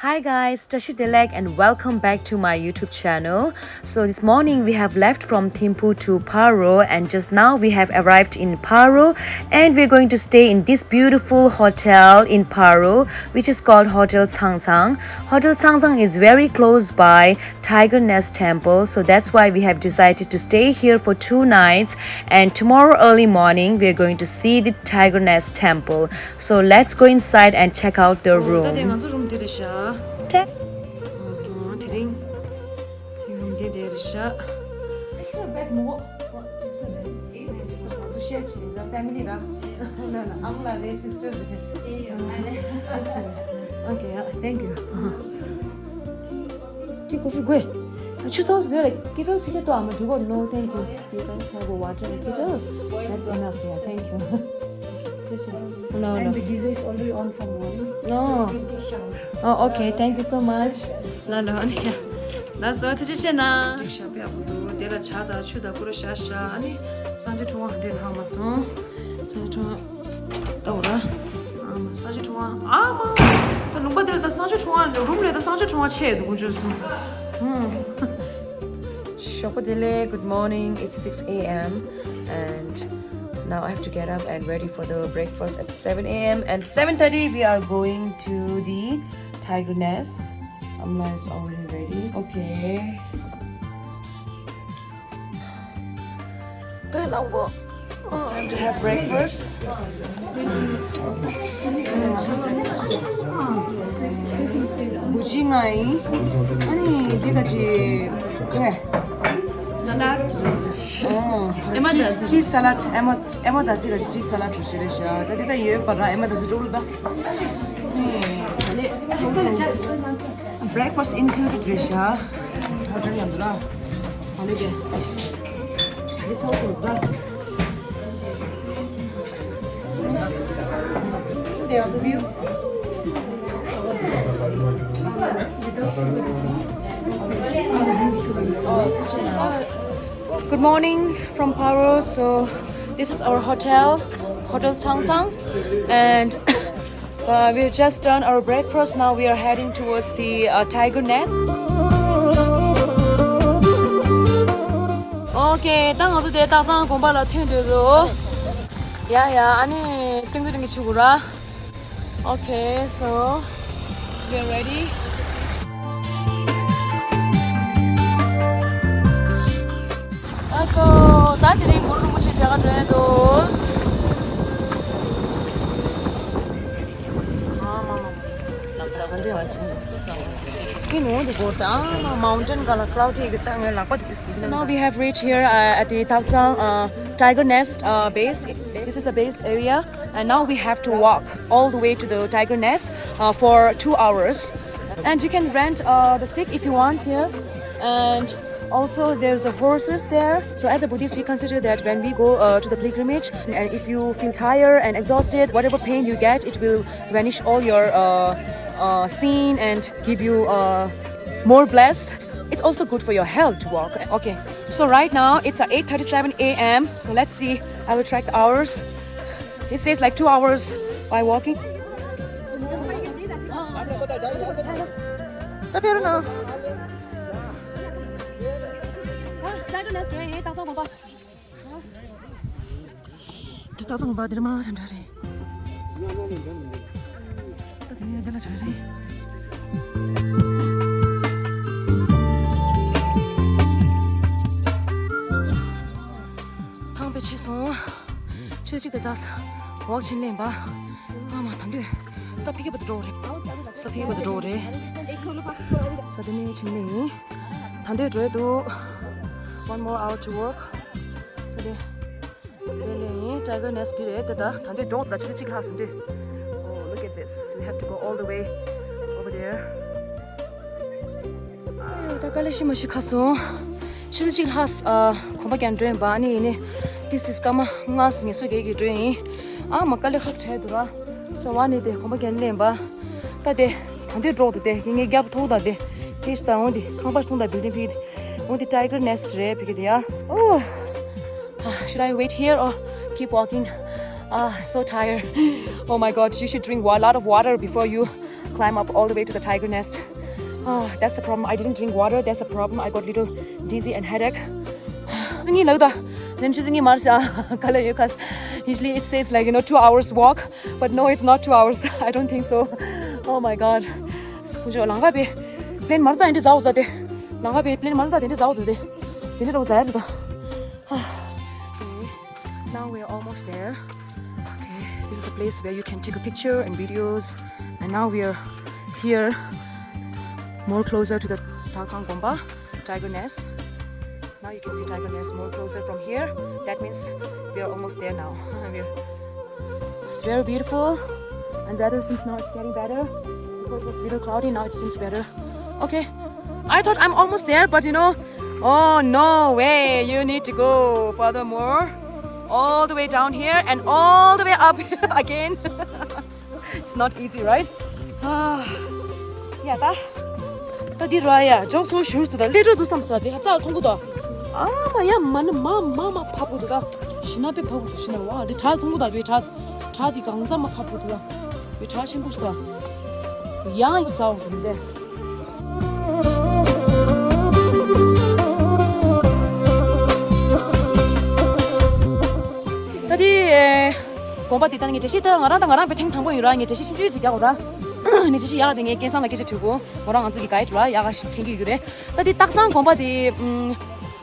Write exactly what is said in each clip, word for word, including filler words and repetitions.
Hi guys, Tashi Delek and welcome back to my YouTube channel. So this morning we have left from Thimphu to Paro, and just now we have arrived in Paro, and we're going to stay in this beautiful hotel in Paro, which is called Hotel Changchang. Hotel Changchang is very close by Tiger Nest Temple, so that's why we have decided to stay here for two nights, and tomorrow early morning we are going to see the Tiger Nest Temple. So let's go inside and check out the room. ད་དེ་ང་ཚོ་རུམ་དེ་རེད་ཤག་དེ་རིང་དེ་རུམ་དེ་དེ་རེད་ཤག Extra bed མོ། ང་ཚོ་ཤེར་བྱེད་ཡ་ཕེ་མི་ལི་ར། ཨ་མ་ལགས་རེད། སིས་ཊར་རེད། ཤེར་བྱེད་ཡ། Okay, yeah, thank you. Tea, coffee དགོས། ཆུ་ཚོད་ཟེར་ལ་ཀི་ཊལ་ཕི་ཀེ་ཏོ། I'm a drink. No, thank you. You guys have a water and kettle? That's enough. Yeah, thank you. No, no. And the geyser is already on from morning. No. So you can take shower. Oh, okay. Thank you so much. ལ་ལ་ཨ་ནི་ཡ། ལགས་སོ། ཐུགས་རྗེ་ཆེ་གནང་། ཞག་པ་ཡག་པོ་འདུག་དེ་ལ་ཇ་དང་ཆུ་དང་ཀུ་རེ་བཞག་བཞག་ཨ་ནི་གསང་སྤྱོད་ཁྲུང་ཁྲུང་འདྲེ་ལྷག་མ་སོང་། གསང་སྤྱོད་ཁྲུང་ཁྲུང་ལྟ་བུ་ར། ཨ་མ་གསང་སྤྱོད་ཁྲུང་ཁྲུང་ཨ་མ། ད་ལུང་པ་དེར་ད་གསང་སྤྱོད་ཁྲུང་ཁྲུང་རུམ་ལས་ད་གསང་སྤྱོད་ཁྲུང་ཁྲུང་ཆེ་འདུག་ཀུན་སྤྱོད་སོང་། ཧུམ། ཞོགས་པ་བདེ་ལེགས། Good morning. It's six a.m. and now I have to get up and ready for the breakfast at seven a.m. and seven thirty we are going to the Tiger Nest. Amla is already ready. Okay. It's time to have breakfast. བུ་ཅི་ང་ཡིན། ཨ་ནི་འདི་ག་ཅི་ཁ། Salad. ཨོ། ཨེ་མ་ཅི་ཅི་ས་ལ་ཌི། ཨེ་མ་ཨེ་མ་ད་ཅི་ག་ཅི་ས་ལ་ཌི་རེད་ཤག་ད་འདི་ད་ཡོད་པ་ར། ཨེ་མ་ད་ཅི་འགྲོ་ལ་ད། ཨེ་ད་ལེ་ཚང་ཚང་། Breakfast included རེད་ཤག་ཧོ་ཊེལ་ཡང་འདུག་ར། ཨ་ནི་དེ། ཨ་ནི་ཚང་ཚང་འདུག་ར། དེ་ཡང་ཚོ་བིའུ། Good morning from Paro. So this is our hotel, Hotel Changchang, and Uh, we've just done our breakfast. Now we are heading towards the uh, tiger nest. Okay, ད་ང་ཚོ་དེ་སྟག་ཚང་དགོན་པ་ལ་ཐོན་འདོད་འདུག་ཡ་ཡ། ཨ་ནི་སྟོན་གི་སྟོན་གི་ཆུ་གུ་ར། Okay, so we're ready. ཨ་སོ། ད་དེ་རིང་གུ་རུ་རིན་པོ་ཆེ་མཇལ་ཁ་འགྲོ་ཡ་འདུག Now we have reached here uh, at the Takzang uh, Tiger Nest uh, base. This is the based area, and now we have to walk all the way to the Tiger Nest uh, for two hours. And you can rent uh, the stick if you want here. And also, there's a horses there. So as a Buddhist, we consider that when we go uh, to the pilgrimage, and if you feel tired and exhausted, whatever pain you get, it will vanish all your uh, uh, sin and give you uh, more blessed. It's also good for your health to walk. Okay, so right now it's uh, eight thirty-seven a.m. So let's see. I will track the hours. It says like two hours by walking. ད་ཕེབས་རོགས་གནང་། ད་ད་ནས་ཡོད་ཡིན། ད་ཚང་མ་འདིར་མ་འདྲ་འདྲ་རེད། ད་དེ་ནས་འདི་ལ་འདྲ་རེད། ཐང་པའི་ཆེ་སོང་། ཆུ་གཅིག་དེ་ཚ་འོག་ཕྱིན་ལེན་པ། ཨ་མ་ད་འདོད། ས་ཕི་ཀི་བུ་དུ་འགྲོ་རེད། ས་ཕི་ཀི་བུ་དུ་འགྲོ་རེད། ས་དེ་ནས་ཕྱིན་ལེན་ཡིན། ད་འདོད་འགྲོ་ཡི་འདུག One more hour to walk. ས་དེ། དེ་ལས་ཡིན། Tiger Nest འདི་རེད། དེ་ད་ད་འདོད་འགྲོ་ད་ཆུ་ཚོད་གཅིག་ལྷག་ཟིན་དུས། Oh, look at this. We have to go all the way over there. ད་དཀའ་ལས་ཤི་མ་ཤི་ཁ་སོང་། ཆུ་ཚོད་གཅིག་ལྷག་ཨ་གོམ་པ་རྒྱག་འགྲོ་ཡིན་པ། ཨ་ནི་ཡིན་ནི། This is སྐར་མ་ལྔ་ཉི་ཤུ་བརྒྱད་ཀྱི་འགྲོ་ཡིན། ཨ་མ་དཀའ་ལས་ཁག་བྲལ་འདུག་ར། སོ་བ་ནི་དེ་གོམ་པ་རྒྱག་ལེན་པ། ད་དེ་ད་འདོད་འགྲོ་དེ་དེ་ངའི་རྒྱབ་ཐོག་ད་དེ། དེ་ཤི་ད་འོང་དེ་ཁང་པ་སྟོང་ད་བིལ་ཌིང་ཕིག་དེ། འོང་དེ་Tiger Nest རེད་ཕིག་དེ་ཡ། Oh, should I wait here or keep walking? Ah, so tired. Oh my God, you should drink a lot of water before you climb up all the way to the tiger nest. Oh, that's the problem. I didn't drink water. That's the problem. I got little dizzy and headache. ངའི་ལག་ད་ལན་ཆུ་ཚིག་ངའི་མར་ཤ་ག་ལ་ཡོད་ཁ། Usually it says, like, you know, two hours walk, but no, it's not two hours. I don't think so. Oh my god. ཁུ་ཆོ་ལང་ག་པེ་པླེན་མར་ད་ཨེ་འདྲ་ཛའོ་ད་དེ། ལང་ག་པེ་པླེན་མར་ད་དེ་འདྲ་ཛའོ་ད་དེ། དེ་འདྲ་རོ་ཛ་ཡ་ད། Now we're almost there. Okay, this is the place where you can take a picture and videos. And now we're here, more closer to the Taktsang Gompa, Tiger Nest. Now you can see Tiger Nest more closer from here. That means we are almost there now. We're, it's very beautiful. And weather seems now it's getting better. Before it was a little cloudy, now it seems better. Okay. I thought I'm almost there, but you know, oh, no way. You need to go furthermore. All the way down here and all the way up again. It's not easy, right? Ah. ཡ་ད། ད་འདི་ར་ཡ་ཇོག་སོ་ཞུ་སུ་ད་ལེ་ཏྲོ་དུ་སམ་སོ་དེ་ཧ་ཙག་མཐོང་གུ་ད། ཨ་མ་ཡ་མ་ནི་མ་མ་མ་ཕ་བུ་དུ་ད། ཤི་ན་པེ་ཕ་བུ་དུ་ཤི་ན་ཝ་རི་ཁྲ་མཐོང་གུ་ད་རི་ཁྲ། ཁྲ་དི་གང་ཙམ་མ་ཕ་བུ་དུ་ད། རི་ཁྲ་ཤིང་བུ་སུ་ད། ཡང་ཡི་ཙའོ་གུ་མི་དེ། ད་དེ་དགོན་པ་དེ་ད་ངས་འགྲེལ་བཤད་ད་ང་རང་ད་ང་རང་བའི་ཐེངས་དང་པོ་ཡིན་ར། ངས་འགྲེལ་བཤད་ཆུང་ཆུང་ཅིག་རྒྱག་དགོས་ར། ངས་འགྲེལ་བཤད་ཡག་དེ་ངས་སྐལ་བཟང་ལ་སྐད་ཆ་དྲི་དགོས། ང་རང་ང་ཚོ་གི་གའིཌ་ར་ཡག་ག་ཞིག་མཁྱེན་གྱི་ཡོད་རེད། ད་དེ་སྟག་ཚང་དགོན་པ་དེ་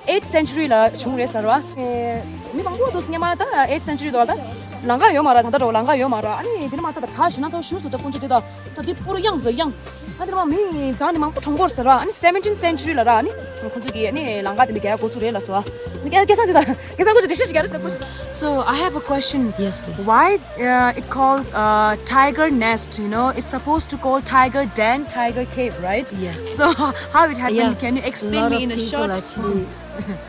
ཨེཊ་སེན་ཅུ་རི་ལ་བྱུང་རེད་ཟེར་བ། མི་མང་པོ་འདུག་སྙམ་མ་ད་ཨེཊ་སེན་ཅུ་རི་འདུག་ལ། ལམ་ཁ་ཡོད་མ་ར། ད་ལྟ་འགྲོ་ལམ་ཁ་ཡོད་མ་ར། ཨ་ནི་དེ་ནི་མ་ད་ད་གྲྭ་ཞིག་ན་ཚོ་ཞུ་སུ་ད་ཁོང་ཚོ་དེ་ད་ད་དེ་པུ་རུ་གཡང་དུ་གཡང་། ཨ་དེ་ནི་མ་མི་ཚང་ནི་མང་པོ་གྲོང་པོར་ཟེར་བ། ཨ་ནི་སེ་བེན་ཊིན་སེན་ཅུ་རི་ལ་ར། ཨ་ནི་ཁོང་ཚོ་གི་ཨ་ནི་ལམ་ཁ་དེ་ནི་རྒྱ་འགོ་ཚུགས་རེད་ལ་སོ། ཨ་ནི་སྐལ་བཟང་དེ་ད་སྐལ་བཟང་ཁོ་ཚོ་འགྲེལ་བཤད་ཞིག་རྒྱག་རེད་ཟེར་ཁོ་ཚོ། So I have a question. Yes, please. Why uh, it calls uh, tiger nest? You know, it's supposed to call tiger den, tiger cave, right? Yes. So how it happened? Yeah. Can you explain me in a short? A lot of people actually.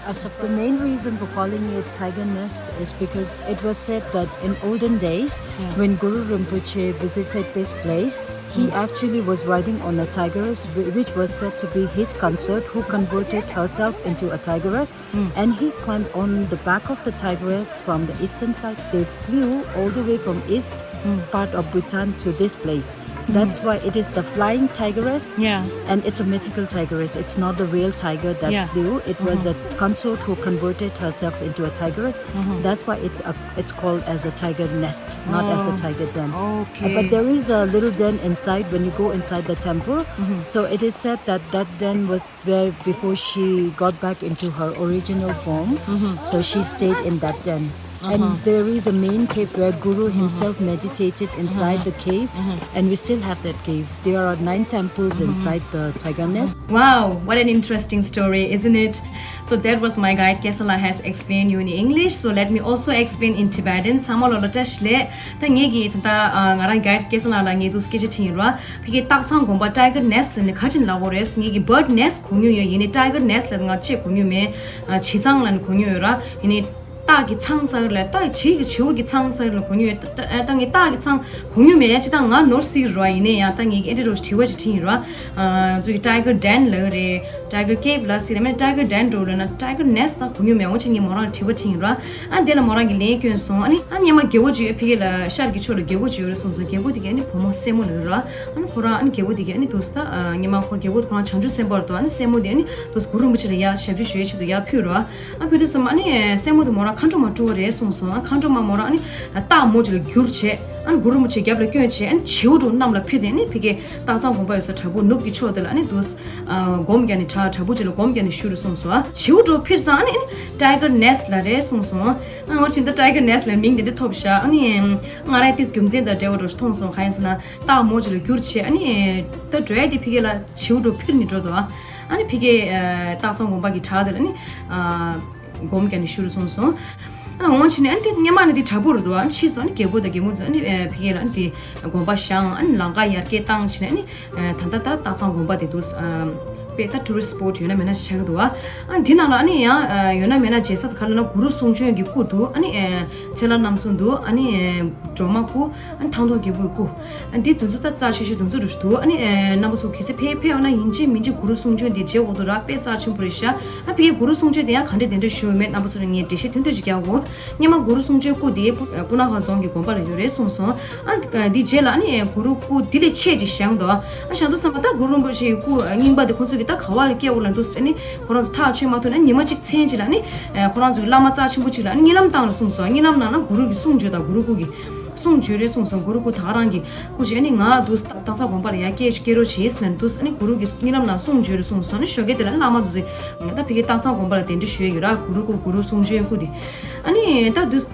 Uh, so the main reason for calling it Tiger Nest is because it was said that in olden days, yeah, when Guru Rinpoche visited this place, he, mm, actually was riding on a tigress, whi- which was said to be his consort, who converted herself into a tigress. Mm. And he climbed on the back of the tigress from the eastern side. They flew all the way from east, mm, part of Bhutan to this place. That's why it is the flying tigress. Yeah. And it's a mythical tigress. It's not the real tiger that, yeah, flew. It was, uh-huh, a consort who converted herself into a tigress. Uh-huh. That's why it's a, it's called as a tiger nest, not as a, oh, tiger den. Okay. Uh, but there is a little den inside when you go inside the temple. Mm-hmm. So it is said that that den was where before she got back into her original form. Mm-hmm. So she stayed in that den. Uh-huh. And there is a main cave where Guru, uh-huh, himself meditated inside, uh-huh, the cave, uh-huh, and we still have that cave. There are nine temples, uh-huh, inside the Tiger Nest. Wow, what an interesting story, isn't it? So that was my guide Kesala has explained you in English. So let me also explain in Tibetan. ཚང་མ་ལ་ལོ་བཀྲ་ཤིས་བདེ་ལེགས། ད་ངེད་ཀྱིས་ད་ལྟ་ཨ་ང་རང་གའིཌ་སྐལ་བཟང་ལགས་ལ་ངེད་དུ་སྐད་ཆ་དྲིས་ཡིན་ར། ཕ་གི་སྟག་ཚང་དགོན་པ་Tiger Nest ལ་ནི་ག་ཅིག་ལབ་དགོས་རེད། ངེད་ཀྱི་Bird Nest གོ་མྱོང་ཡོད། ཡིན་ནའི་Tiger Nest ལ་ང་ཅིག་གོ་མྱོང་མེད། ཨ་བྱི་ཚང་ལ་ནི་གོ་མྱོང་ཡོད་ར། ཡིན་ནའི་སྟག་གི་ཚང་ཟེར་ལ་སྟག་གི་བྱི་གི་བྱིའུ་གི་ཚང་ཟེར་ལ་གོ་མྱོང་ཡོད། ད་ད་ངས་སྟག་གི་ཚང་གོ་མྱོང་མེད། ཡ་ཅི་ད་ང་ནོར་སྲིད་ར་བ། ཡིན་ནའི་ཡང་ད་ངེད་ཀྱི་ཨེ་འདྲ་རོ་དྲི་བ་ཅིག་དྲིས་ཡིན་ར། ཨ་ང་ཚོ་གི་Tiger Den ལབ་རེད། Tiger Cave ལ་སྲིད་ལ་མེད། Tiger Den འགྲོ་ལ་ན་Tiger Nest ད་གོ་མྱོང་མེད། འོ་ཅི་ངས་མོ་རང་ལ་དྲི་བ་དྲིས་ཡིན་ར། ཨ་དེ་ལ་མོ་རང་གིས་ལན་བསྐྱོན་སོང་། ཨ་ནི་ཨ་ཉི་མ་རྒྱལ་པོ་ཅིག་ཡོད་ཕ་གི་ལ་ཤར་གྱི་ཕྱོགས་ལ་རྒྱལ་པོ་ཅིག་ཡོད་རེད་གསུངས་སོང་། རྒྱལ་པོ་དེ་གས་ཨ་ནི་བུ་མོ་སྲས་མོ་ལ་ཡོད་ར། ཨ་ནི་ཁོ་རང་ཨ་ནི་རྒྱལ་པོ་དེ་གས་ཨ་ནི་དུས་ད་ཨ་ཉི་མ་ཁོ་རྒྱལ་པོ་ཁོ་རང་བྱང་ཆུབ་སེམས་དཔའ་རེད་དོ། ཨ་ནི་སྲས་མོ་དེ་ཨ་ནི་དུས་གུ་རུ་རིན་པོ་ཆེ་ལ་ཡར་ཞབས་ཕྱི་ཞུ་ཡའི་ཆེད་དུ་ཡར་ཕུལ་ར། ཨ་ཕུལ་དུས་ཙམ་ཨ་ནི་སྲས་མོ་དེ་མོ་རང་མཁའ་འགྲོ་མ་སྤྲུལ་བ་རེད་གསུངས་སོང་། ཨ་མཁའ་འགྲོ་མ་མོ་རང་ཨ་ནི་སྟག་མོ་ཅིག་ལ་བསྒྱུར་བྱས། ཨ་ནི་གུ་རུ་རིན་པོ་ཆེ་རྒྱབ་ལ་བསྐྱོན་བྱས། ཨ་ནི་བྱིའུ་འདྲ་བོ་གནམ་ལ་འཕུར་ཏེ་ཨ་ནི་ཕ་གི་སྟག་ཚང་དགོན་པ་ཡོད་ས་བྲག་ཕུག་ནུབ་ཀྱི་ཕྱོགས་དེ་ལ་ཨ་ནི་དུས་ཨ་སྒོམ་རྒྱག་ནས་བྲག་བྲག་ཕུག་ཅིག་ལ་སྒོམ་རྒྱག་ནས་བཞུགས་རེད་གསུངས་སོང་། ཨ་བྱིའུ་འདྲ་བོ་འཕུར་ཙང་ཨ་ནི་ཨ་ནི་Tiger Nest ལབ་རེད་གསུངས་སོང་། ཨ་འོ་ཕྱིན་ད་Tiger Nest ལབ་མིང་དེ་འདྲ་ཐོབ་ཤག་ཨ་ནི་ང་རང་ཏིས་རྒྱུ་མཚན་དང་འབྲེལ་བ་འདྲ་བོ་ཞིག་མཐོང་སོང་། གང་ཡིན་ཟེར་ན་སྟག་མོ་ཅིག་ལ་བསྒྱུར་བྱས་ཨ་ནི་ད་འགྲོ་ཡ་དེ་ཕ་གི་ལ་བྱིའུ་འདྲ་བོ་འཕུར་ནས་འགྲོ་འདུག་ཨ་ནི་ཕ་གི་ཨ་སྟག་ཚང་དགོན་པ་གི་བྲག་དེ་ལ་ཨ་ནི་ཨ་སྒོམ་རྒྱག་ནས་བཞུགས་རེད་གསུངས་སོང་། ཨ་འོང་ཕྱིན་ནས་ཨ་ནི་དེ་སྔོན་མ་ནི་དེ་བྲག་ཕུག་རེད་འདུག་ཨ་ནི་ཕྱིས་སུ་ཨ་ནི་རྒྱལ་པོ་དང་རྒྱལ་མོ་ཚོས་ཨ་ནི་ཨ་ཕ་གི་ལ་ཨ་ནི་དེ་དགོན་པ་བཞེངས། ཨ་ནི་ལམ་ཁ་ཡར་རྒྱས་བཏང་ཕྱིན་ནས་ཨ་ནི་ཨ་ད་ལྟ་ད་སྟག་ཚང་དགོན་པ་དེ་འདུག་ཨ་ པས་ད་tourist spot ཡོད་ན་མེད་ན་ཞིག་ཆགས་ཀྱི་འདུག་བ། ཨ་འདི་ནང་ལ་ཨ་ནི་ཡང་ཡོད་ན་མེད་ན་མཇལ་ས་དེ་ག་ལ་ན་གུ་རུ་གསུང་ཆོས་ཀྱི་སྐུ་འདུག་ཨ་ནི་ཚེ་ལྷ་རྣམ་གསུམ་འདུག་ཨ་ནི་སྒྲོལ་མ་སྐུ། ཨ་ནི་ཐང་སྟོང་རྒྱལ་པོའི་སྐུ། ཨ་འདི་དེ་ཚོ་ད་རྩ་ཆེ་ཤོས་དེ་ཚོ་རུ་འདུག་ཨ་ནི་རྣམ་པ་ཚོ་གལ་སྲིད་ཕེབས་ཕེབས་ཡོང་ན་ཡིན་གཅིག་མིན་གཅིག་གུ་རུ་གསུང་ཆོས་འདི་མཇལ་དགོས་འདུག་ར། དཔེ་རྩ་ཆེན་པོ་རེད་ཤག་ཨ་ཕ་གིའི་གུ་རུ་གསུང་ཆོས་དེ་ཡང་ག་འདྲས་དེ་འདྲས་ཞུས་མེད། རྣམ་པ་ཚོ་ལ་ངས་འགྲེལ་བཤད་ཐུང་ཐུང་ཅིག་རྒྱག་གོ། སྔོན་མ་གུ་རུ་གསུང་ཆོས་སྐུ་དེ་སྤུ་ན་ཁ་རྫོང་གི་དགོན་པ་ལ་ཡོད་རེད་གསུངས་སོང་། ཨ་འདི་རྗེས་ལ་ཨ་ནི་གུ་རུ་སྐུ་དེ་ལས་ཆེ་ཅིག་བཞེངས་འདུག་ཨ་བཞེངས་འདུག་བསམ་པ་ད་གུ་རུ་རིན་པོ་ཆེའི་སྐུ་རྙིང་པ་དེ་ཁོ་ཚོ་གི་ད་ག་བ་ལ་སྐྱེ་བོ་ལ་འདུག་ཟེར་ནི་ཁོ་རང་ཚོ་ཐག་ཆོད་མ་ཐུབ་ན་ཉི་མ་གཅིག་མཚན་གཅིག་ལ་ནི་ཁོ་རང་ཚོ་གི་བླ་མ་རྩ་ཆེན་པོ་གཅིག་ལ་ནི་གཉིད་ལམ་བཏང་ལ་གསུངས་སོང་། གཉིད་ལམ་ནང་ན་གུ་རུ་གི་གསུང་བརྗོད་དང་གུ་རུ་སྐུ་གི་གསུང་བརྗོད་རེད་གསུངས་སོང་། གུ་རུ་སྐུ་ད་ག་རང་གི་སྐུ་ཞིག་ཨ་ནི་ང་འདུག་སྟག་ཚང་དགོན་པ་ལ་ཡར་སྐྱེལ་སྐྱེལ་རོགས་བྱེད་ཟེར་ནས་འདུག་ཨ་ནི་གུ་རུ་གི་གཉིད་ལམ་ནང་གསུང་བརྗོད་རེད་གསུངས་སོང་། ཨ་ནི་ཞོགས་ཀས་དེ་ལ་བླ་མ་འདུག་ཟེར་ད་ཕ་གི་སྟག་ཚང་དགོན་པ་ལ་གདན་འདྲེན་ཞུ་ཡ་ཡོད་ར། གུ་རུ་སྐུ་གུ་རུ་གསུང་བརྗོད་སྐུ་དེ་ཨ་ནི་ད་འདུག་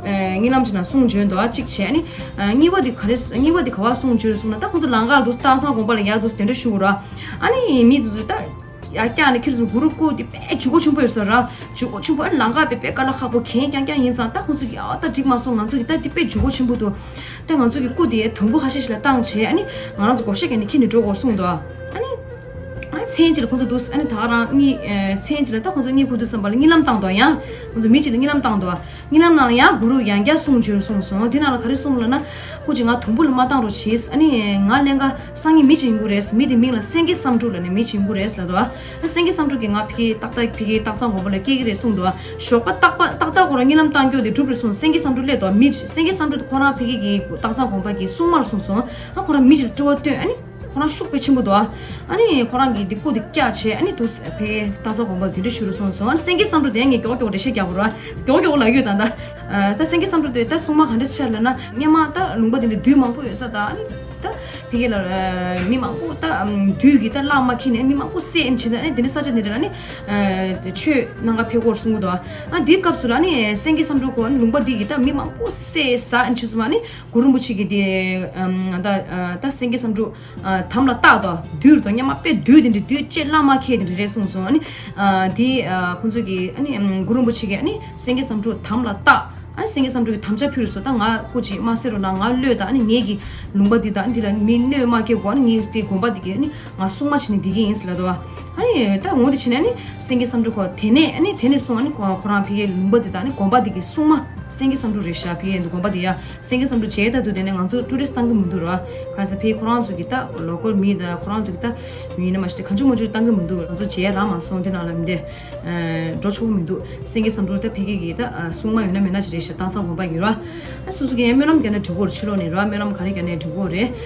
གཉིད་ལམ་ཅིག་ན་གསུང་བརྗོད་འདུག་ཨ་གཅིག་བྱས། ཨ་ནི་གཉིས་པ་དེ་ག་རེ་གཉིས་པ་དེ་ག་བ་གསུང་བརྗོད་གསུང་ན་ད་ཁོང་ཚོ་ལམ་ཁ་ལ་འདུག་སྟག་ཚང་དགོན་པ་ལ་ཡར་འདུག་གདན་འདྲེན་ཞུ་དགོས་ར། ཨ་ནི་མི་འདུག་ཚོད་ད་ཡར་བཀྱག་ནས་ཁྱེར་སོང་། གུ་རུ་སྐུ་དེ་དཔེ་ལྗིད་ཁོག་ཆེན་པོ་ཡོད་ས་ར། ལྗིད་ཁོག་ཆེན་པོ། ཨ་ནི་ལམ་ཁ་དཔེ་དཔེ་དཀའ་ལས་ཁག་པོ་གྱེན་རྐྱང་རྐྱང་ཡིན་ཙང་ད་ཁོང་ཚོ་གི་ཨ་ད་འགྲིག་མ་སོང་། ང་ཚོ་གི་ད་དེ་དཔེ་ལྗིད་ཁོག་ཆེན་པོ་འདུག་ད་ང་ཚོ་གི་སྐུ་དེ་དུམ་བུ་ཁ་ཤས་ཤིག་ལ་བཏང་བྱས་ཨ་ནི་ང་རང་ཚོ་སྒོར་གཞས་གྱོན་ནས་ཁྱེར་ནས་འགྲོ་དགོས་གསུངས་འདུག་ཨ་ནི། ཨ་མཚན་གཅིག་ལ་ཁོང་ཚོ་འདུག་ཨ་ནི་ད་ག་རང་གཉིད་མཚན་གཅིག་ལ་ད་ཁོང་ཚོ་གཉིད་ཁུག་དུས་ཙམ་པ་ལ་གཉིད་ལམ་བཏང་འདུག་ཡང་ཁོང་ཚོ་མི་གཅིག་ལ་གཉིད་ལམ་བཏང་འདུག་གཉིད་ལམ་ནང་ལ་ཡང་གུ་རུ་ཡང་བསྐྱར་གསུང་བརྗོད་གསུངས་སོང་། དེ་ནང་ལ་ག་རེ་གསུངས་ལབ་ན། སྐུ་མཁྱེན་ང་དུམ་བུ་ལ་མ་བཏང་རོགས་བྱེད། ཨ་ནི་ང་ལྷན་ཁ་སང་ཉིན་མི་གཅིག་ཡོང་གི་རེད། མི་དེ་མིང་ལ་སེང་གེ་བསམ་འགྲུབ་ལབ་ནས་མི་གཅིག་ཡོང་གི་རེད་ལབ་འདུག་ཨ་སེང་གེ་བསམ་འགྲུབ་ཀྱིས་ང་ཕ་གི་ཏག་ཏག་ཕ་གི་སྟག་ཚང་དགོན་པ་ལ་སྐྱེལ་གི་རེད་གསུངས་འདུག་ཨ་ཞོགས་པ་ཏག་པ་ཏག་ཏག་ཁོ་རང་གཉིད་ལམ་བཏང་རྒྱུ་དེ་འགྲུབ་རེད་གསུངས། སེང་གེ་བསམ་འགྲུབ་སླེབས་འདུག་མི་སེང་གེ་བསམ་འགྲུབ་ཁོ་རང་ཕ་གི་གི་སྟག་ཚང་དགོན་པ་གི་སྲུང་མ་རེད་གསུངས་སོང་། ཨ་ཁོ་རང་མི་གཅིག་ལ་དཀྲི་བ་སྟོན། ཨ་ནི། ཁོ་རང་ཤུགས་དཔེ་ཆེན་པོ་འདུག་ཨ་ནི་ཁོ་རང་གིས་འདི་སྐུ་འདི་བཀྱག་བྱས། ཨ་ནི་དུ་ཕའི་སྟག་ཚང་དགོན་པ་དེ་འདྲ་ཞུ་རུ་སོང་སོང་། ཨ་ནི་སེང་གེ་བསམ་འགྲུབ་དེ་ངས་མགྱོགས་མགྱོགས་འགྲེལ་བཤད་རྒྱག་དགོས་ར། མགྱོགས་མགྱོགས་ལབ་ཡོད་ད་ད། ད་སེང་གེ་བསམ་འགྲུབ་དེ་ད་སྲུང་མ་ག་འདྲ་ཆགས་ལབ་ན། སྔོན་མ་ད་ལུང་པ་དེ་འདྲ་བདུད་མང་པོ་ཡོད་ས་ད། ཨ་ནི་ད་ཕ་གི་ལ་མི་མང་པོ་ད་བདུད་ཀྱིས་ད་གླགས་མ་འཁྱེར་ནས་མི་མང་པོ་བསད་ཨེམ་ཆི་ད། ཨ་ནི་དེ་འདྲ་ས་ཆ་དེ་འདྲ་ཨ་ནི་ཆོས་གནང་ག་ཕེབས་སྐོར་གསུང་གི་འདུག་ཨ་འདིའི་སྐབས་སུ་ལ་ཨ་ནི་སེང་གེ་བསམ་འགྲུབ་ཁོ་ཨ་ནི་ལུང་པ་འདི་གི་ད་མི་མང་པོ་བསད་ཟ་ཨེམ་ཆི་སོང་། ཨ་ནི་གུ་རུ་རིན་པོ་ཆེ་གིས་དེ་ད་ད་སེང་གེ་བསམ་འགྲུབ། དམ་ལ་བཏགས་དོ། བདུད་དོ་སྔོན་མ་དཔེ་བདུད་དེ་འདྲ་བདུད་ཅེས་གླགས་མ་ཁེལ་དེ་འདྲ་རེད་གསུངས་སོང་། ཨ་ནི། དེ་ཁོང་ཚོ་གིས་ཨ་ནི་གུ་རུ་རིན་པོ་ཆེ་གིས་ཨ་ནི་སེང་གེ་བསམ་འགྲུབ་དམ་ལ་བཏགས། ཨ་ནི་སེང་གེ་བསམ་འགྲུབ་ཀྱིས་དམ་བཅའ་ཕུལ་སོང་། ད་ང་སྐུ་མཁྱེན་མ་བསད་རོགས་གནང་། ང་གློད་དང་། ཨ་ནི་ངེད་ཀྱི་ལུང་པ་འདི་དང་ཨ་ནི་འདི་ལ་མི་གནོད་མ་སྐྱེལ་དགོས། ཨ་ནི་ངེད་དེ་དགོན་པ་འདི་གི་ཨ་ནི་ང་སྲུང་མ་བྱེད་ནི་འདི་གི་ཡིན་ཟེར་ལབ་འདུག་ཨ་ནི་ད་འོ་དེ་བྱས་ནས་ཨ་ནི་སེང་གེ་བསམ་འགྲུབ་ཁོ་དེ་ནས་ཨ་ནི་དེ་ནས་བཟུང་ཨ་ནི་ཁོ་ཁོ་རང་ཕ་གིའི་ལུང་པ་འདི་དང་ཨ་ནི་དགོན་པ་འདི་གི་སྲུང་མ་སེང་གེ་བསམ་འགྲུབ་རེད་ཤག་ཕ་གིའི་དགོན་པ་འདི་ཡ། སེང་གེ་བསམ་འགྲུབ་མཇལ་ད་དུས་དེ་ནས་ང་ཚོ་ཊུ་རི་སི་བཏང་གི་མི་འདུག་ར། གང་ཟེར་ཕའི་ཁོ་རང་ཚོ་གི་ད་ལོ་ཀལ་མི་དང་ཁོ་རང་ཚོ་གི་ད་མི་ཡིན་ན་མ་གཞི་དེ་གང་བྱུང་མང་བྱུང་བཏང་གི་མི་འདུག་ང་ཚོ་མཇལ་རག་མ་སོང་། དེ་ནང་ལ་མི་འདུག་འགྲོ་ཆོག་གི་མི་འདུག་སེང་གེ་བསམ་འགྲུབ་ད་ཕ་གི་གི་ད་སྲུང་མ་ཡོད་ན་མེད་ན་ཞིག་རེད་ཤག་སྟག་ཚང་དགོན་པ་ཡིན་ར། ཨ་སོ་སོ་གི་ཡང་སྨོན་ལམ་རྒྱག་ན་འགྲིག་གོ་རེད། ཕྱི་ལོགས་ནས་ར་སྨོན་ལམ་ག་རེ་རྒྱག་ན་འགྲིག་གོ་རེད།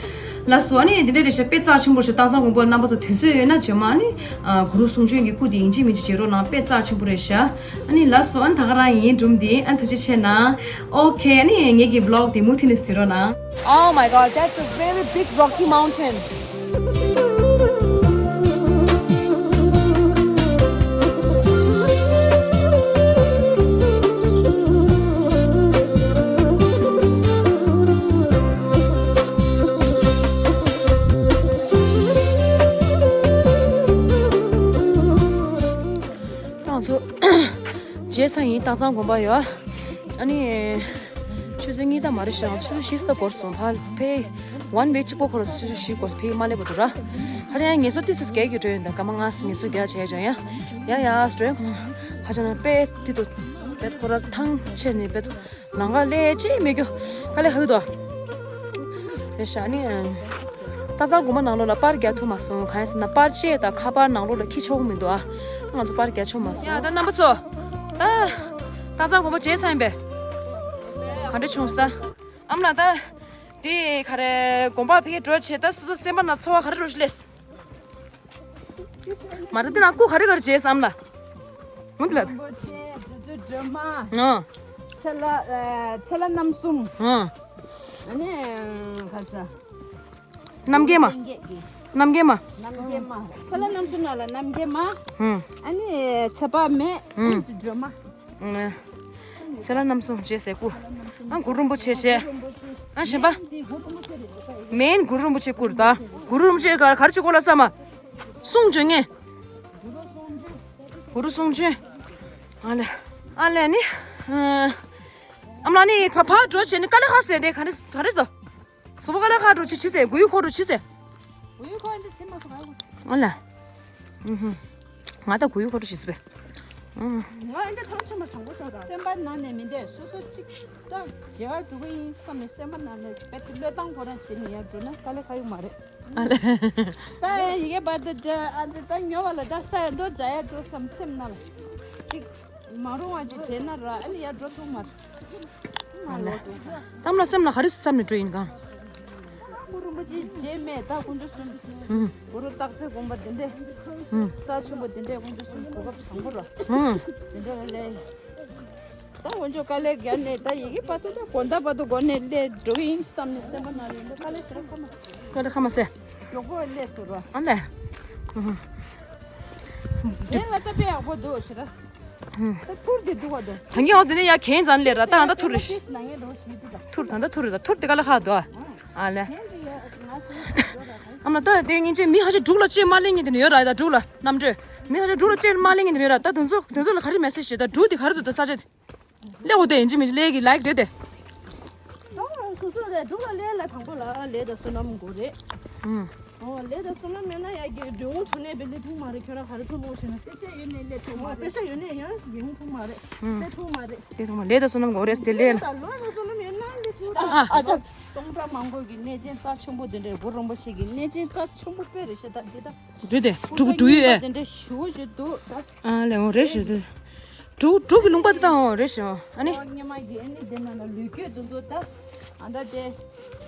ལགས་སོ། ཨ་ནི་འདི་འདྲ་རེད་ཤག་དཔེ་རྩ་ཆེན་པོ་ཞིག་སྟག་ཚང་དགོན་པ་རྣམ་པ་ཚོ་དུས་ཚོད་ཡོད་ན་རྗེས་མ་ཨ་ནི་གུ་རུ་གསུང་ཆོས་ཀྱི་སྐུ་དེ་ཡིན་གཅིག་མིན་གཅིག་མཇལ་རོགས་གནང་། དཔེ་རྩ་ཆེན་པོ་རེད་ཤག་ཨ་ནི་ལགས་སོ། ཨ་ནི་ད་ག་རང་ཡིན། སྒྲུང་འདི་ཨ་ཐུགས་རྗེ་ཆེ་གནང་། ཨོ་ཁེ། ཨ་ནི་ངེད་ཀྱི་བི་ལོག་དེ་མུ་མཐུད་ནས་གཟིགས་རོགས་གནང་། Oh my God, that's a very big Rocky Mountain. ང་ཚོ་མཇལ་ས་ཡིན། སྟག་ཚང་དགོན་པ་ཡོད། ཨ་ནི་ཆུ་ཚོད་གཉིས་ད་མ་རེད་ཤག་ཆུ་ཚོད་བཞི་ཙམ་འགོར་སོང་། ཕ་ཕའི་ཝན་ཝེ་གཅིག་པོ་ཁོ་རང་ཆུ་ཚོད་བཞི་འགོར་སོང་། ཕ་གི་མ་སླེབས་པ་འདུག་ར། ཧ་ཅང་ཡང་ངལ་གསོ་ཏོག་ཙམ་རྒྱག་གི་འགྲོ་ཡོད། ད་སྐར་མ་ལྔ་ཙམ་ངལ་གསོ་རྒྱག་བྱས་ཀྱང་ཡ་ཡ་ཡ་འགྲོ་ཡོད། ཁོ་ཧ་ཅང་དཔེ་དེ་འདུག་དཔེ་ཁོ་རང་ཐང་ཆད་ནས་དཔེ་ལམ་ཁ་སླེབས་ཅིག་མེད་རྒྱུ་དཀའ་ལས་ཁག་གི་འདུག་རེད་ཤག་ཨ་ནི་སྟག་ཚང་དགོན་པ་ནང་ལོགས་ལ་པར་རྒྱག་ཐུབ་མ་སོང་། གང་ཡིན་ཟེར་ན་པར་ཆས་དང་ཁ་པར་ནང་ལོགས་ལ་འཁྱེར་ཆོག་གི་མི་འདུག་ཨ་ང་ཚོ་པར་རྒྱག་ཆོག་མ་སོང་། ཡ་ད་རྣམ་པ་ཚོ། ད་སྟག་ཚང་དགོན་པ་མཇལ་ཚར་ཡིན་པས། ག་འདྲ་བྱུང་སོང་ད། ཨ་མ་ལགས་ད། འདི་ག་རེ་དགོན་པ་ཕ་གིར་འགྲོ་བྱས་ད་སོ་སོ་སེམས་པ་ནང་ཚོར་བ་ག་རེ་འདྲ་ཞིག་སླེབས། མ་ད་འདི་ནང་སྐུ་ག་རེ་ག་རེ་མཇལ་སོང་ཨ་མ་ལགས། འོ་འདི་ལ། རིན་པོ་ཆེ། རྗེ་བཙུན་སྒྲོལ་མ། ཨ། ཚེ་ལྷ་ཨ་ཚེ་ལྷ་རྣམ་གསུམ། ཨ། ཨ་ནི་ག་ས། རྣམ་རྒྱལ་མ། སངས་རྒྱས་ཀྱི། རྣམ་རྒྱལ་མ། རྣམ་རྒྱལ་མ། ཚེ་ལྷ་རྣམ་གསུམ་ནང་ལ་རྣམ་རྒྱལ་མ། ཨ་ནི་ཚེ་དཔག་མེད། ཨ་ནི་སྒྲོལ་མ། ཚེ་ལྷ་རྣམ་གསུམ་བྱས་ཟེར་སྐུ། ཨ་གུ་རུ་རིན་པོ་ཆེ་བྱས། ཨ་གཞན་པ། མེན་གུ་རུ་རིན་པོ་ཆེ་སྐུ་རེད་ད། གུ་རུ་རིན་པོ་ཆེ་ག་ག་རེ་བྱེད་དགོས་ལབ་ས་མ། གསུང་བྱོན་ངེས། གུ་རུ་གསུང་བྱོན། ཨ་ལས། ཨ་ལས་ནི། ཨ་མ་ལགས་ནི་ཕ་ཕར་འགྲོ་བྱས་ནི་དཀའ་ལས་ཁག་ཟེར་དེ་ག་རེ་ག་རེ་དོ། སོ་པ་དཀའ་ལས་ཁག་འགྲོ་ཆི་ཆི་ཟེར། གུ་ཡུ་ཁོ་འགྲོ་ཆི་ཟེར། གུ་ཡུ་ཁོ་འདི་ཚེ་མ་སོང་ཨ་ལས། ཨུ་ཧུ། ང་ད་གུ་ཡུ་ཁོ་ར་ཞིག་སི་པས། ཨུ། ང་ཨེ་འདྲ་ཐང་ཆེན་པོ་དྲང་པོ་ཤོད་དང་། སེམས་པ་ནང་ནས་མི་འདས་སོ་སོ་གཅིག་ད་ཞེ་ག་འགྲོ་གི་ཡིན་བསམ་ནས་སེམས་པ་ནང་ནས་བེད་དེ་བློས་བཏང་ཁོ་རང་བྱེད་ནས་ཡར་འགྲོ་ན་དཀའ་ལས་ཁག་ཡོད་མ་རེད། ཨ་ལས། ད་ཡི་གེ་བར་དུ་འདྲ་ཨ་འདྲ་ད་ཉོ་བ་ལ་ད་ས་ཡ་མདོ་རྫ་ཡ་འདུག་བསམ་སེམས་ནང་ལ་གཅིག་མ་རུང་བ་ཅིག་དྲན་ན་ར་ཨ་ནི་ཡར་འགྲོ་ཐུབ་མ་རེད། ཨ་ལས། གཏམ་ལ་སེམས་ལ་ག་རེ་བསམ་ནས་འགྲོ་ཡིན་གང་། གུ་རུ་རིན་པོ་ཆེ་རྗེས་མེད་ད་དཀོན་མཆོག་གསུམ། ཧུམ། གུ་རུ་སྟག་རྩེ་དགོན་པ་འདི་འདྲས། ཧུམ། རྩ་ཆེན་པོ་འདི་འདྲས་དཀོན་མཆོག་གསུམ་གོ་སྐབས་བཟང་པོ་ར། ཧུམ། འདི་འདྲས་ལ་ལས། ད་དཀོན་མཆོག་དཀའ་ལས་བརྒྱབ་ནས་ད་ཡི་གེ་བར་དུ་ད་དགོན་ཟླ་བར་དུ་སྒོ་ནས་སླེབས་འགྲོ་གི་ཡིན་བསམ་ནས་སེམས་པ་ནང་ལ་ཡིན་ད་དཀའ་ལས་ཞེ་དྲག་ཁ་མ། དཀའ་ལས་ཁ་མ་སེ། མགྱོགས་པོ་སླེབས་སོང་ར། ཨ་ལས། ཧུམ། དེ་ལ་ད་དཔེ་ཡག་པོ་འདུག་ཞེ་དྲག་ད་ཐུར་དེ་འདུག་བ་དོ། ད་ངས་འོ་ཟེར་ནས་ཡ་གན་ཙམ་ལས་ར་ད་ད་ཐུར་རེད། ཐུར་ད་ད་ཐུར་རེད་ད་ཐུར་དེ་ག་ལ་ཁག་འདུག་ཨ་ལས། ཨ་མ་ད་དེ་ངས་ཅེ་མི་ཧ་ཅང་འབྲུག་ལ་ཅེ་མ་ལེན་ངེས་དེ་ནི་ཡོད་ར་ད་འབྲུག་ལ་རྣམ་གྲོལ། མི་ཧ་ཅང་འབྲུག་ལ་ཅེ་མ་ལེན་ངེས་དེ་ནི་ཡོད་ར་ད་དེ་ཚོ་དེ་ཚོ་ལ་ག་རེ་མེ་སེ་ཇི་ཞིག་ད་འབྲུག་དེ་ག་རེ་འདུག་ད་ས་ཆ་དེ། ལེགས་འོ་དེ་ཡིན་གཅིག་མིན་གཅིག་ལས་ཀྱི་ལའིག་རེད་དེ། ད་སོ་སོ་ལས་འབྲུག་ལ་ལས་ལ་དང་པོ་ལ་ལས་དང་བསོད་ནམས་དགོས་རེད། ཨང་། ཨོ་ལས་དང་བསོད་ནམས་མེད་ན་ཡ་གི་འབྲས་བུ་འཐུང་ནས་བེ་ལེ་འཐུང་མ་རེད་ཁྱོད་རང་ག་རེ་འཐུང་མོ་ཞེ་ན་དཔེ་ཤ་ཡོད་ནས་ལས་འཐུང་མ་རེད། དཔེ་ཤ་ཡོད་ནས་ཡང་ཡིན་འཐུང་མ་རེད། ཨང་། ལས་འཐུང་མ་རེད། ལས་འཐུང་མ་ལས་དང་བསོད་ནམས་དགོས་རེད་དེ་ལས་ལ། ལོ་དང་བསོད་ནམས་ཡོད་ན་ལས་འཐུང་ཨ་ཨ་ཅག་སྟོང་ཕྲག་མང་པོ་གི་གནས་ཆེན་རྩ་ཆེན་པོ་འདི་འདྲའི་གུ་རུ་རིན་པོ་ཆེ་གི་གནས་ཆེན་རྩ་ཆེན་པོ་དཔེ་རེད་ཤ་ད་འདི་ད། འགྲུལ་དེ་འགྲུལ་གྱི་ཡོད་ཨེ། དེ་འདྲ་ཞུ་ཞུ་འདུག་ད། ཨ་ལས་འོ་རེད་ཞུ་དེ། འགྲུལ་འགྲུལ་གྱི་ལུང་པ་དེ་ད་འོ་རེད་ཞུ་ཨ་ནི། ཨོ་ཉི་མ་གི་ཨ་ནི་དེ་ན་ན་ལུས་སྐྱོད་དུ་འདུག་ད། ཨ་ད་དེ་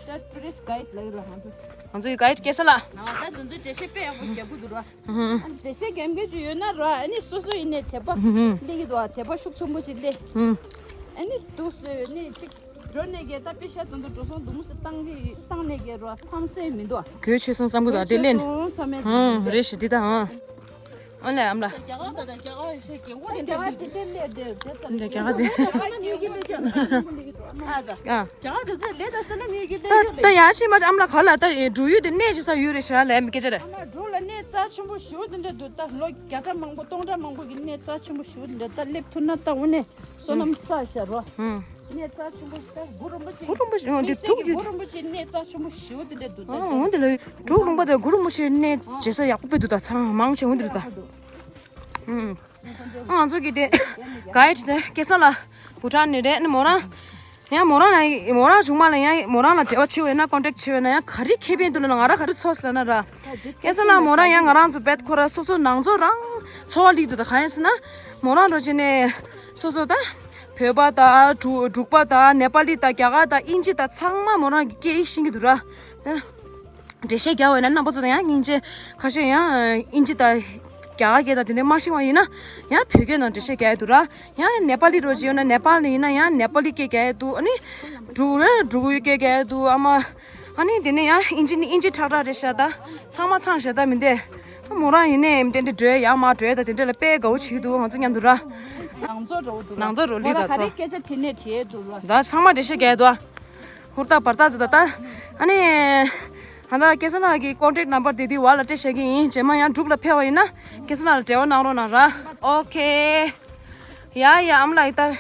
ད་ཊུ་རི་སི་ཊི་གའིཌ་ལ་ཡོད་ར་ང་ཚོ། ང་ཚོ་ཡི་གའིཌ་སྐལ་བཟང་ལགས། ཨ་ད་དུ་འདུག་འགྲེལ་བཤད་དཔེ་ཡག་པོ་རྒྱབ་གི་འདུག་ར། ཨ་འགྲེལ་བཤད་རྒྱབ་མཁན་ཅིག་ཡོད་ན་ར་ཨ་ནི་སོ་སོ་ཡིན་ནས་དད་པ་སླེབས་ཀྱི་འདུག་ཨ་དད་པ་ཤུགས་ཆེན་པོ་ཅིག་སླེབས། ཨ་ནི་འདུག་སེ་ནི་ཅིག་འགྲོ་ནས་གས་ད་པེ་ཤ་དུ་འདུག་འགྲོ་སོང་འདུག་མུ་སི་བཏང་གི་བཏང་ནས་གས་ར་ཕམ་སེ་མི་འདུག་ཨ། གོས་ཆེ་སོང་བསམ་གི་འདུག་ཨ་དེ་ལེན། ཧང་རེད་ཞེ་དེ་ད་ཧང་། ཨ་ལས་ཨམ་ལ། རྒྱ་གར་དང་རྒྱ་གར་ཡེ་ཤེས་རྒྱལ་པོ་དེ་འདྲ་འདི་འདྲ་ལས་དེ་དེ་ཙམ་རྒྱ་གར་དེ། ཨ་ད། རྒྱ་གར་དེ་ཚོ་ལས་ད་ས་ན་མི་གི་ལས་ད་ད་ཡ་ཤི་མ་ཅི་ཨམ་ལ་ག་ལ་ད་འགྲོ་ཡུལ་དེ་གནས་ཅི་ས་ཡུལ་རེད་ཤ་ལས་མི་སྐད་ཆ་རེད། ཨ་མ་འགྲོ་ལ་གནས་རྩ་ཆེན་པོ་ཞུ་དེ་འདྲ་འདུག་ད་ལོ་བརྒྱ་ཕྲག་མང་པོ་སྟོང་ཕྲག་མང་པོ་གི་གནས་རྩ་ཆེན་པོ་ཞུ་དེ་འདྲ་ད་སླེབས་ཐུབ་ན་ད་འོ་ནས་བསོད་ནམས་བསགས་ཤ་རོ། ཧུམ། གནས་རྩ་ཆེན་པོ་ད་གུ་རུ་རིན་པོ་ཆེ། གུ་རུ་རིན་པོ་ཆེ་འོ་འདི་མི་སེར་དྲུག་གི་ཡོད། གུ་རུ་རིན་པོ་ཆེ་གནས་རྩ་ཆེན་པོ་ཞུ་དེ་འདྲ་འདུག་ད། ཨ་འོ་འདི་ལ་འབྲུག་ལུང་པ་དེ་གུ་རུ་རིན་པོ་ཆེ་གནས་མཇལ་ས་ཡག་པོ་དཔེ་འདུག་ད་ཚང་མང་ཆེ་འོ་འདི་རུ་ད། ཨུམ། ང་ཚོ་གི་དེ་གའིཌ་དེ་སྐལ་བཟང་ལགས་བྷུ་ཊན་ནས་རེད་ནི་མོ་རང་། ཡང་མོ་རང་ལ་མོ་རང་གཞུང་མ་ལ་ཡང་མོ་རང་ལ་འབྲེལ་བ་བྱེད་འོས་ན་ཀོན་ཊེག་བྱེད་འོས་ན་ཡང་ག་རེ་ཁེ་ཕན་འདུག་ལབ་ན་ང་རང་ག་རེ་ཚོར་ལབ་ན་ར། སྐལ་བཟང་ལགས་མོ་རང་ཡང་ང་རང་ཚོ་བེད་ཁོ་ར་སོ་སོ་ནང་ཚོ་རང་འཚོ་བ་ལིག་འདུག་ད་གང་ཡིན་ཟེར་ན། མོ་རང་འགྲོ་བྱས་ནས་སོ་སོ་ད་བོད་པ་ད་འབྲུག་འབྲུག་པ་ད་ནེ་པ་ལི་ད་རྒྱ་གར་ད་དབྱིན་ཇི་ད་ཚང་མ་མོ་རང་གི་སྐད་ཡིག་ཤེས་ཀྱི་འདུག་ར། འགྲེལ་བཤད་རྒྱག་འོས་ན་རྣམ་པ་ཚོ་དང་ཡང་སྙིང་རྗེ་ཁ་ཤས་ཡང་དབྱིན་ཇི་དང་རྒྱ་གར་སྐད་དང་དེ་འདྲ་མ་ཤེས་པ་ཡིན་ན་ཡང་བོད་སྐད་ནང་འགྲེལ་བཤད་རྒྱག་ཡ་འདུག་ར། ཡང་ནེ་པ་ལི་རོ་ཅིག་ཡོད་ན་ནེ་པ་ལི་ཡིན་ན་ཡང་ནེ་པ་ལི་སྐད་རྒྱག་ཡ་འདུག་ཨ་ནི་འབྲུག་རེ་འབྲུག་ཡུལ་སྐད་རྒྱག་ཡ་འདུག་ཨ་མ་ཨ་ནི་དེ་ནས་ཡང་དབྱིན་ཇི་ནི་དབྱིན་ཇི་ཁྲག་ཁྲག་རེད་ཤག་ད་ཚང་མ་ཚང་ཤག་ད་མི་འདས་མོ་རང་ཡིན་ནའི་དེ་འདྲ་འགྲོ་ཡ་ཡང་མ་འགྲོ་ཡ་ད་དེ་འདྲ་ལ་དཔེ་དགའ་བོ་བྱེད་ཀྱི་འདུག་ང་ཚོ་མཉམ་དུ་ར། ནང་ཚོ་འགྲོ་འདུག་ནང་ཚོ་རོ་ལི་ད་ཚོ་ག་རེ་སྐད་ཆ་དྲིས་ནས་དྲིས་ཡ་འདུག་ར། ད་ཚང་མ་འགྲེལ་བཤད་རྒྱག་ཡ་འདུག་ཧུར་ཐག་བར་ཐག་དུ་ད་ལྟ། ཨ་ནི། ད་ལྟ་སྐལ་བཟང་ལགས་ཀྱི་ཀོན་ཊེག་ནམ་བར་དེ་དུས་བར་ལ་སྤྲད་བཞག་གི་ཡིན། རྗེས་མ་ཡང་འབྲུག་ལ་ཕེབས་པ་ཡིན་ན་སྐལ་བཟང་ལགས་ལ་འབྲེལ་བ་གནང་རོགས་གནང་ར། ཨོ་ཁེ། ཡ་ཡ་ཨ་མ་ལགས་ད།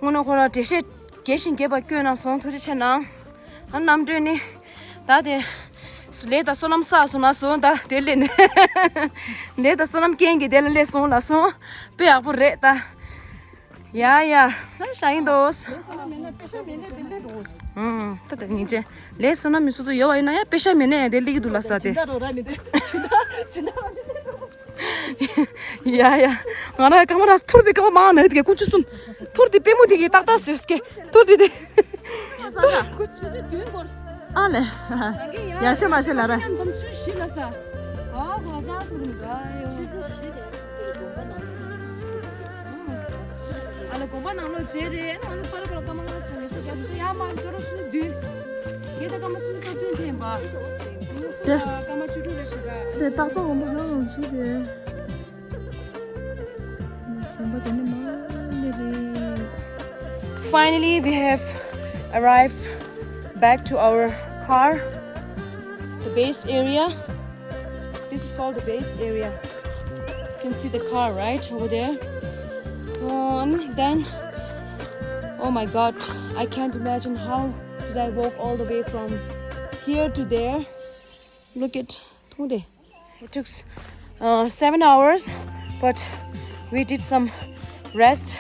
དངོས་གནས་ཁོ་ར་འགྲེལ་བཤད་རྒྱས་ཤིང་རྒྱས་པ་བསྐྱོན་གནང་སོང་། ཐུགས་རྗེ་ཆེ་གནང་། ཨ་རྣམ་གྲོལ་ནི། ད་དེ། ལས་དང་བསོད་ནམས་བསགས་སོང་ན་སོང་ད་དེ་ལས་ནས། ལས་དང་བསོད་ནམས་རྐྱེན་གྱིས་དེ་ལ་སླེབས་སོང་ལ་སོང་། དཔེ་ཡག་པོ་རེད་ད། ཡ་ཡ། ད་ཤ་ཡིན་དོ། ཨང་། ད་ད་ཉིན་ཅན། ལས་བསོད་ནམས་མི་སོ་སོ་ཡོད་པ་ཡིན་ན་ཡང་དཔེ་ཤ་མེད་ན་ཡང་དེ་སླེབས་ཀྱི་འདུག་ལ་ས་དེ། ཡ་ཡ། ང་རང་ཀ་མ་ར་ཐུར་དེ་ཀ་མ་མང་ན་དེ་ཀུ་ཅུ་གསུམ། ཐུར་དེ་པེ་མོ་དེ་གི་ཏག་ཏག་བཟོས་ཀྱི། ཐུར་དེ་དེ། ཨ་ལས། ཡ་ཤེ་མ་ཤེ་ལ་ར། ཨ་ལ་དགོན་པ་ནང་ལོགས་མཇལ་རེད། ང་ཚོ་པར་པར་སྐར་མ་ལྔ་ཙམ་ཡོད་ས་རྒྱ་ཚོ་ཡ་མ་འགྲོ་རོགས་ཤིག་བདུན། ངས་ད་སྐར་མ་གསུམ་ས་བདུན་འཐེན་པ། ངས་གསུམ་དེ་ལ་སྐར་མ་བཅུ་དྲུག་རེ་ཞིག་ར། དེ་སྟག་ཚང་དགོན་པ་ནང་ལོགས་མཇལ་ཏེ། དགོན་པ་དེ་ནས་མར་སླེབས་རེད། Finally, we have arrived back to our car, the base area. This is called the base area. You can see the car right over there. Um, then, oh my God, I can't imagine how did I walk all the way from here to there. Look at, it took uh, seven hours, but we did some rest,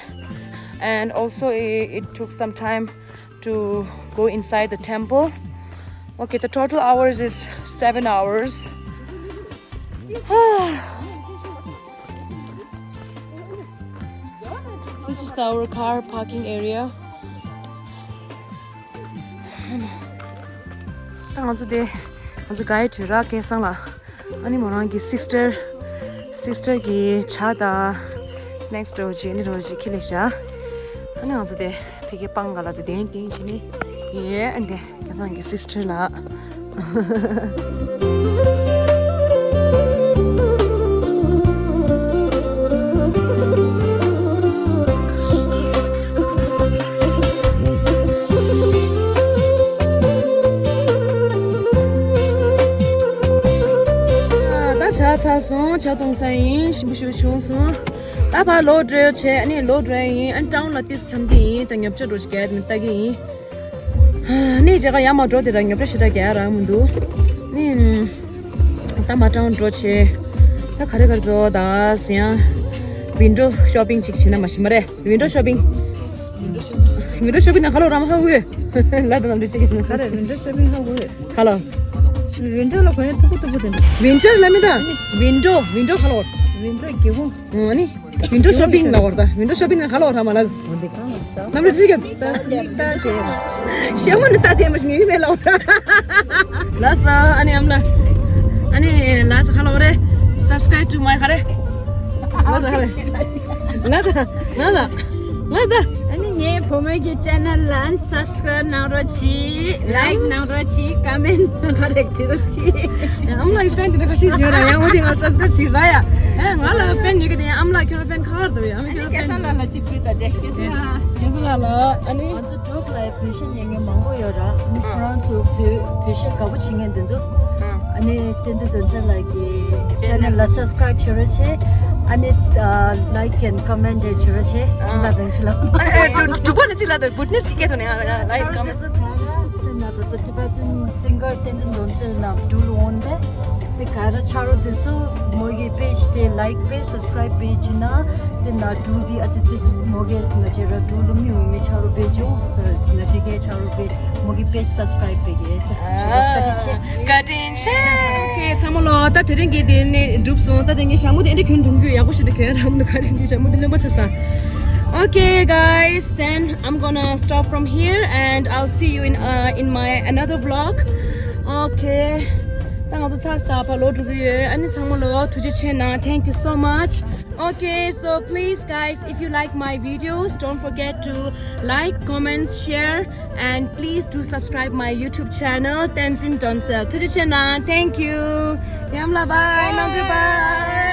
and also it, it took some time to go inside the temple. Okay, the total hours is seven hours. This is our car parking area. ད་ང་ཚོ་དེ་ང་ཚོ་གའི་བྲོས་ར་སྐལ་བཟང་ལ། ཨ་ནི་མོ་རང་གི་སིསི་ཊར་སིསི་ཊར་གི་ཇ་དང་སི་ནེག་སི་འདྲ་བོ་ཅིག་ཨ་ནི་འདྲ་བོ་ཅིག་ཁྱེར་སླེབས་ཤག་ཨ་ནི་ང་ཚོ་དེ་ཕ་གི་སྤང་ག་ལ་དེ་གདན་གདན་བྱས་ནས་ཡེ་ཨ་ནི་དེ་སྐལ་བཟང་གི་སིསི་ཊར་ལགས། ད་ཇ་ཚར་སོང་། ཇ་འཐུང་ས་ཡིན། ཞིམ་པོ་ཞིག་བྱུང་སོང་། ད་ཕར་ལོག་འགྲོ་ཡོད་བྱས། ཨ་ནི་ལོག་འགྲོ་ཡ་ཡིན། ཨ་ནི་ཊའུན་ལ་ཏིས་འཁྱམ་གི་ཡིན། ད་ཉོ་ཆ་འགྲོ་ཅིག་ག་ནི་ལྟ་གི་ཡིན། ནི་རྗེས་ཀ་ཡར་མར་འགྲོ་དེ་ར་ཉོ་ཆ་ཞེ་དྲག་རྒྱག་ཡ་རག་མི་འདུག་ནི་ད་མར་ཊའུན་འགྲོ་བྱས། ད་ག་རེ་ག་རེ་འདུག་ད་ཟེར་ཡང་ཝིན་ཌོ་ཤོ་པིང་ཅིག་བྱེད་ན་མ་ཤེས་མ་རེད། ཝིན་ཌོ་ཤོ་པིང་། ཝིན་ཌོ་ཤོ་པིང་ན་ག་ལོ་ར་མ་ཧ་གོ་ཡོད། ལ་དང་ལ་ཤེས་ཀྱི་ག་རེ་ཝིན་ཌོ་ཤོ་པིང་ཧ་གོ་ཡོད། ག་ལོ། ཝིན་ཌོ་ལ་གོ་ཡ་ཐུག་པོ་ཐུག་པོ་དེ་འདུག་ཝིན་ཌོ་ལ་མི་ད། ཝིན་ཌོ་ཝིན་ཌོ་ག་ལོ། ཝིན་ཌོ་སྒེའུ་ཁུང་། ཨ་ནི། ཝིན་ཌོ་ཤོ་པིང་ལ་བར་ད། ཝིན་ཌོ་ཤོ་པིང་ལ་ག་ལ་བར་ད་མ་ལ། འོ་འདི་གང་ལ་ད། ནམ་རྒྱུན་ཅི་ག་ད་ནི་ད་ཞེ། ཞེ་མོ་ནི་ད་དེ་མ་ཞིག་ངེས་མེད་ལ་བར། ལ་ས་ཨ་ནི་ཨམ་ལ། ཨ་ནི་ལ་ས་ག་ལ་བར་རེ། Subscribe to my ག་རེ། ལ་ད་ག་རེ། ལ་ད་ལ་ད་ལ་ད། ཨ་ནི་ངའི་བུ་མོ་གི་ཆེ་ནལ་ལ་སབ་སི་ཀ་རབ་གནང་རོགས་གྱིས། ལའིཀ་གནང་རོགས་གྱིས། ཀོ་མེན་ཊི་ག་རེ་བྲིས་རོགས་གྱིས། ཨམ་ལགས་ཀྱི་ཕེན་དེ་འདྲ་ཁ་ཤས་ཤིག་ཡོད་ར། ཡང་འོ་དེ་ང་སབ་སི་ཀ་རབ་བྱེད་ར་ཡ། ཨེ་ང་ལ་ཕེན་ཡོད་གི་དེ་ཡང་ཨམ་ལགས་ཁྱོད་ལ་ཕེན་ག་བར་འདུག་ཡ། ཨ་ནི་ཁྱོད་ལ་ཕེན། སྐལ་བཟང་ལགས་ལ་གཅིག་ཕུལ་ད་དེ། སྐལ་བཟང་ལགས། སྐལ་བཟང་ལགས་ལ་ཨ་ནི། ང་ཚོ་འབྲུག་ལ་བོད་གཞས་ཉན་མཁན་མང་པོ་ཡོད་ར། ཨ་ནི་ཁོ་རང་ཚོ་བོད་བོད་གཞས་དགའ་པོ་བྱེད་མཁན་དེ་ཚོ། ཨ་ནི་བསྟན་འཛིན་དོན་གསལ་ལགས་ཀྱི་ཆེ་ནལ་ལ་སབ་སི་ཀ་རབ་བྱེད་རོགས་བྱེད། ཨ་ནི་ལའིཀ་ཨེན་ཌི་ཀོ་མེན་ཊི་བྱེད་རོགས་བྱེད། ཨ་ད་དང་ཞིག་ལ། ཨ་ཨ་འབྲུག་པ་ནི་ཅི་ལ་དེ་བུ་ཊི་ནེ་སི་གི་སྐད་ཐོག་ནས་ལའིཀ་ཨེན་ཌི་ཀོ་མེན་ཊི། ཆ་རོགས་དེ་ཚོ་ག་ར་དེ་ན་ད་ལྟ་ཊི་བེ་ཊན་སིང་གར་བསྟན་འཛིན་དོན་གསལ་ནང་འབྲུག་ལ་འོང་དེ། དེ་ག་ར་ཆ་རོགས་དེ་ཚོ་མོ་གི་པེཇ་དེ་ལའིཀ་བྱས་སབ་སི་ཀ་རབ་བྱས་བྱས་ན། དེ་ན་འབྲུག་གི་ཨ་ཙི་ཙི་མོ་གི་ང་བཅས་ར་འབྲུག་ལ་མི་ཡོང་མི་ཆ་རོགས་བྱས་བྱུང་ས་ང་བཅས་ཀྱི་ཆ་རོགས་བྱས་མོ་གི་པེཇ་སབ་སི་ཀ་རབ་བྱས་ཀྱི་ས། བཀའ་དྲིན་ཆེ། བཀའ་དྲིན་ཆེ། ཨོ་ཁེ་ཚང་མ་ལོ། ད་དེ་རིང་གི་དེ་ནས་འགྲུབ་སོང་། ད་དེ་ངས་ཞྭ་མོ་དེ་འདྲ་གྱོན་འགྲོ་གི་ཡོད། ཡག་པོ་ཞིག་ཏུ་གྱོན་རམ་འདུག་ག་རེ་འདི་ཞྭ་མོ་དེ་རློན་པ་ཆགས་ས། Okay, guys, then I'm gonna stop from here and I'll see you in, uh, in my another vlog. Okay. ད་ང་ཚོ་ཚར་སོང་། ད་ཕར་ལོག་འགྲོ་གི་ཡོད། ཨ་ནི་ཚང་མ་ལོ་ཐུགས་རྗེ་ཆེ་གནང་། Thank you so much. Okay, so please, guys, if you like my videos, don't forget to like, comment, share, and please do subscribe my YouTube channel, Tenzin Donsel. ཐུགས་རྗེ་ཆེ་གནང་། Thank you. ཡ་ཨམ་ལགས་bye. ནམ་རྒྱུན་bye.